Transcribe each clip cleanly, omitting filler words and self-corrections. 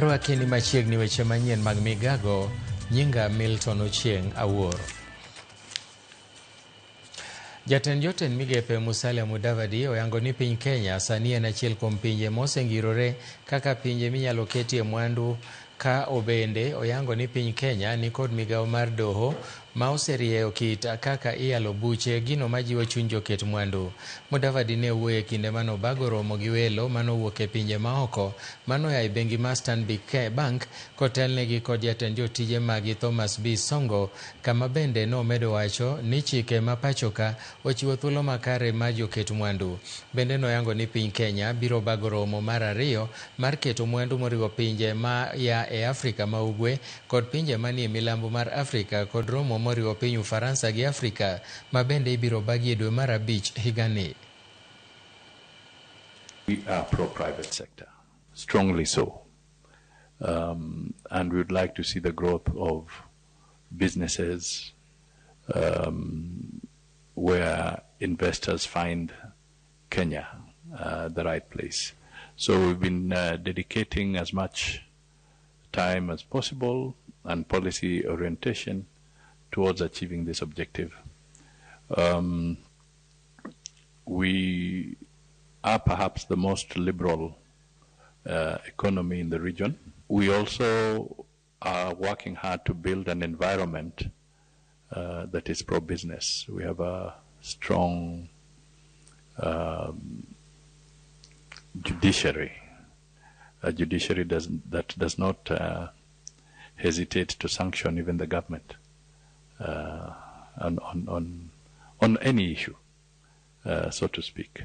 Arwaki ni machiegni weche manyien mag migago, nyinga Milton Ochieng' Awuor. Jatend jotend migepe Musalia Mudavadi oyango ni piny Kenya sani en achiel kuom pinje mosengirore kaka pinje minyalo ketie mwandu ka obende oyango ni piny Kenya nikod migawo mar doho ma oserieyo kit kaka iyalo buche gino majiwo chuny joket mwandu. Mudavadi ne owuoyo e kinde mane obago romo gi welo manowuok e pinje maoko manoa e bengi mar Stanbic Bank kotelnegi kod jatend jotije magi Thomas B. Songo kama bende nomedo wacho ni chike ma pachoka ochiwo thuolo makare mar joket mwandu. Bende noyango ni piny Kenya biro bago romo mar ariyo mar keto mwandu moriwo pinje ma ya e Afrika ma ugwe kod pinje manie milambo mar Afrika kod romo moriwo piny Ufaransa gi Afrika ma bende ibiro bagi e dwe mar abich higani. We are pro-private sector, strongly so. And we would like to see the growth of businesses where investors find Kenya the right place. So we've been dedicating as much time as possible and policy orientation towards achieving this objective. We are perhaps the most liberal economy in the region. We also are working hard to build an environment that is pro-business. We have a strong judiciary, a judiciary that does not hesitate to sanction even the government on any issue, so to speak.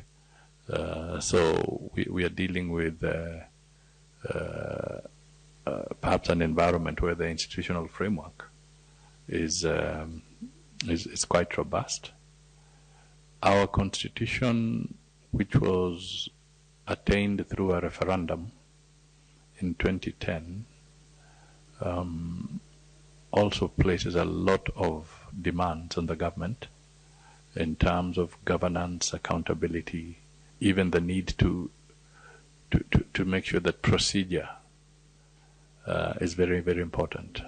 So we are dealing with perhaps an environment where the institutional framework is quite robust. Our constitution, which was attained through a referendum in 2010, also places a lot of demands on the government in terms of governance, accountability, even the need to make sure that procedure is very, very important.